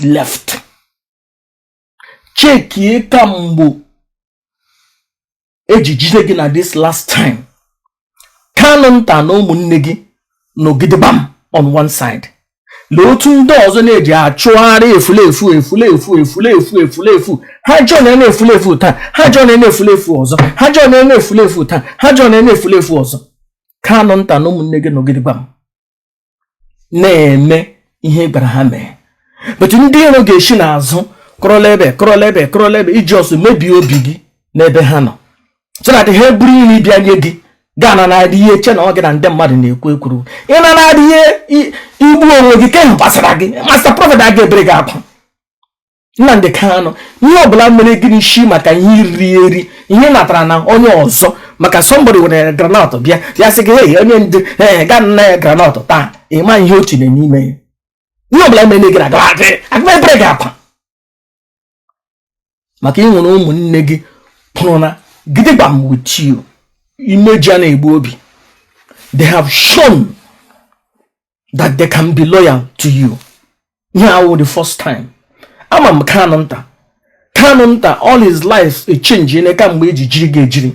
Years left. Chekie kamgbe eji jide gị na this last time, Kanu nta na ụmụnne gị nọgidegbam on one side. Lee otu ndị ọzọ na-eji achụgharị efulefu, efulefu, efulefu, efulefu. Ha join na efulefu taa, ha join na efulefu ọzọ, ha join na efulefu taa, ha join na efulefu ọzọ. Kanu nta na ụmụnne gị nọgidegbam na-eme ihe gwara ha mee, but ndị iro ga-esi n'azụ kọrọla ebe, kọrọla ebe, kọrọla ebe, iji ọsọ mebie obi gị n'ebe ha nọ, so that ha buru iri bịa nye gị gaa na na-adị ihe che na ọ gị na ndị mmadụ na-ekwu ekwuru. Ị na na-adị ihe igbu onwe gị ke gbasara gị. Master Prophet aga ebere gị akwa. Nnamdị Kanụ, ihe ọbụla mere gị n'isi maka ihe iri eri, ihe natara na onye ọzọ, maka somebody were groundnut bịa ya sị gị, "Hey, onye ndu, ee, gaa nna ya groundnut taa," ịma ihe o tinye n'ime ya. Ihe ọbụla mere gị na aga ebere gị akwa maka ị nwere ụmụnne gị pụrụ na gidigbam with you. Imeji a na-egbu obi. They have shown that they can be loyal to you. Ihe awụ the first time ama m Kanu nta. Kanu nta all his life echange ne kamgbe eji jiri gị ejiri,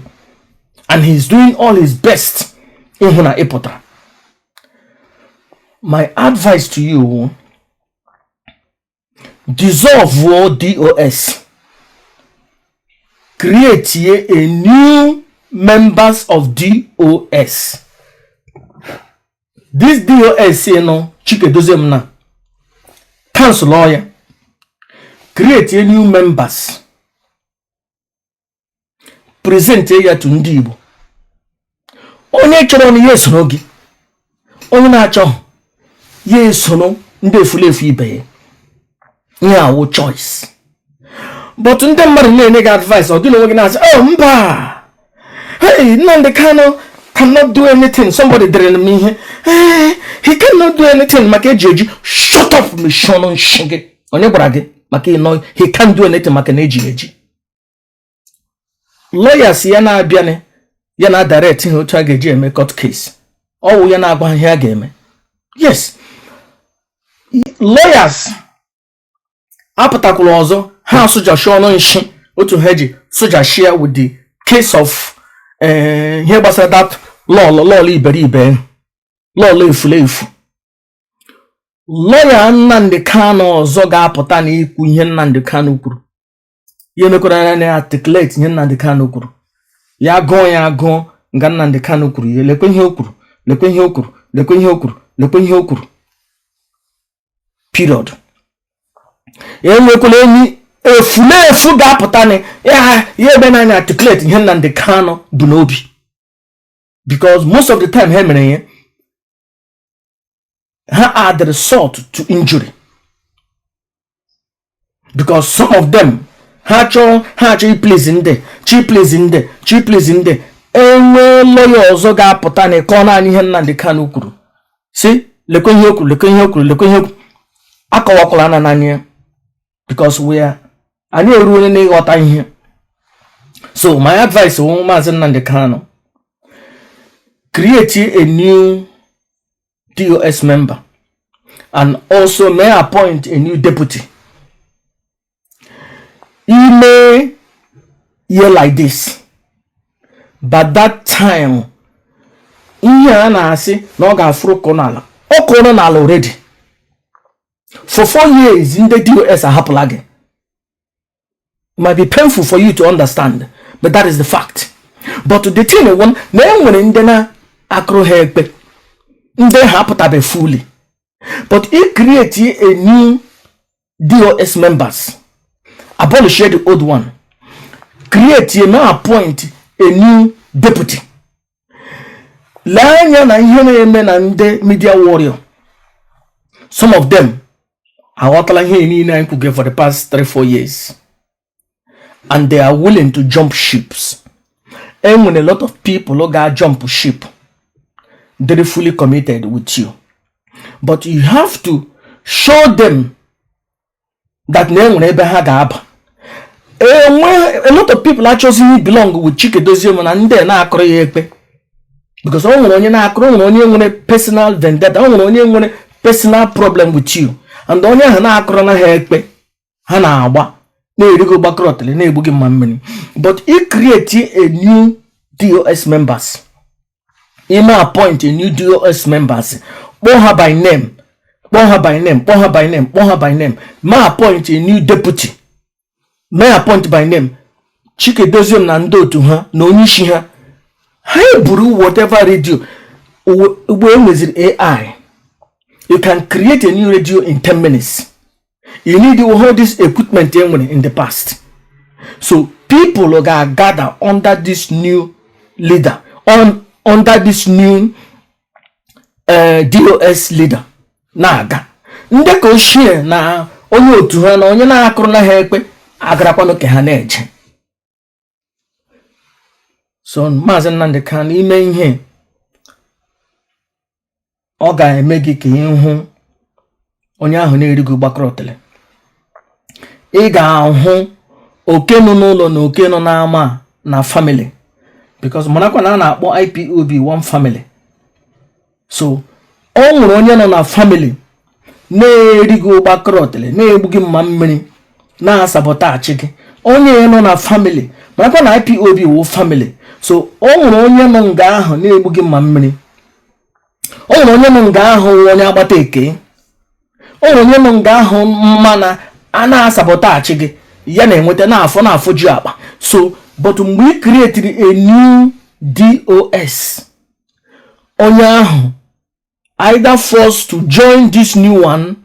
and he's doing all his best ịhụ na ị pụtara. My advice to you: dissolve DOS, create a new members of DOS. This DOS nọ Chikedozie na cancel ya, create a new members, present ya to ndị Igbo. Onye chọrọ na ya esoro gị, onye na-achọ ya esoro ndị efulefu ibe ya. Ihe awụ choice, but ndị mmadụ na-enye gị advice, ọ gị na onwe gị na-asị, "Oh, mba, hey, Nnamdi Kanu cannot do anything." Somebody dere m ihe, "Hey, he cannot do anything maka eji eji." Shut up, mechie ọnụ nshi gị. Onye gwara gị maka ịnọ he can't do anything maka na eji eji? Lawyers ya na-abịanị ya na direct ihe otu a ga-eji eme court case, ọwụ ya na-agwa ha ihe a ga-eme. Yes, lawyers apụtakwala ọzọ, ha asụjashi ọnụ nshi otu ha ji sụjashia with the case of ihe gbasara that lọlọ, lọlọ iberibe, lọlọ efulefu. Lọya Nnamdi Kanu ọzọ ga-apụta na ikwu ihe Nnamdi Kanu kwuru, ya emekwara na articulate ihe Nnamdi Kanu kwuru, ya gụọ, ya gụọ nga Nnamdi Kanu kwuru ya, lekwe ihe o kwuru, lekwe ihe o kwuru, lekwe ihe o kwuru, lekwe ihe o kwuru, period. Enwekwala enyi efulefu ga-apụta na ya ya ebe na articulate ihe Nnamdi Kanu bụ n'obi, because most of the time ha mere ihe ha add salt to injury, because some of them, ha chọọ, ha achọ iplease ndị chi, please ndị chi, please ndị. Enwee lọya ọzọ ga-apụta na ịkọ naanị ihe Nnamdi Kanu kwuru, si lekwe ihe o kwuru, lekwe ihe o kwuru, lekwe ihe o kwuru, akọwakwala na n'anya ya, because we are anyị eruole n'ịghọta ihe. So my advice wụ, Maazị Nnamdi Kanu, create a new DOS member and also may appoint a new deputy. Ime year like this, but that time ihe a na-asị na ọ ga-afụrụ kụ n'ala, ọ kụrụ n'ala already for 4 years. Ndị DOS ahapụla gị. It might be painful for you to understand, but that is the fact. But the thing one na e nwere ndị na-akụrụ ha ekpe, ndị ha apụtabe fully, but i create a new DOS members, abolish the old one, create a now appoint a new deputy. Lee anya na ihe na-eme na ndị media warrior, some of them aghọtala ihe niile anyị kwuge for the past 3-4 years, and they are willing to jump ships. Enwere a lot of people ga jump ship, they're fully committed with you, but you have to show them that na enwere ebe ha ga-aba. Enwe a lot of people achọzighị belong with Chikedozie na ndị na-akụrụ ya ekpe, because o nwere onye na-akụrụ, o nwere onye nwere personal vendetta, o nwere onye nwere personal problem with you. And onye ahụ na-akụrụ na ha ekpe, ha na-agba na-erigo gbakọrọtịrị, na-egbu gị mma mmiri. But i create a new DOS members, ime appoint a new DOS members, kpọọ ha by name, kpọọ ha by name, kpọọ ha by name, kpọọ ha by name, ma appoint a new deputy, may appoint by name Chikedozie na ndị otu ha na onye isi ha, ha eburu whatever radio. Ugbo e nweziri AI, you can create a new radio in 10 minutes. You need all this equipment e nwere in the past. So people ga-gather under this new leader, under this new DOS leader na-aga. Ndị ka ochie na onye otu ha na onye na-akụrụ na ha ekpe agarakwanụ ka ha na-eje. So Maazị Nnamdi Kanu, ime ihe ọ ga-eme gị ka ịhụ onye ahụ na-erigo gbakọrọtịrị. Ị ga-ahụ oke nọ n'ụlọ na oke nọ n'ama na family, because marakwa na a na-akpọ IPOB one family. So o nwere onye nọ na family na-eri gị ụgbakọrọtịrị, na-egbu gị mma mmiri, na-asabotage gị. Onye nọ na family, marakwa na IPOB wụ family. So o nwere onye nọ nga ahụ na-egbu gị mma mmiri, o nwere onye nọ nga ahụ wụ onye agbata eke, o nwere onye nọ nga ahụ mma na a na-asabotage gị, ya na-enweta na-afọ na-afọju akpa. So but mgbe ị creatiri a new DOS, onye ahụ either forced to join this new one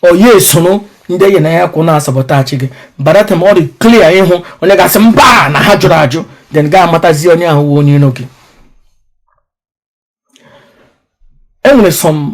or ya esoro ndị enyi na ya kwụ na-asabotage gị. By that time, ọ dị clear ịhụ onye ga-asị mba na ha jụrụ ajụ, then ga-amatazi onye ahụ wụ onye iro gị. Enwere some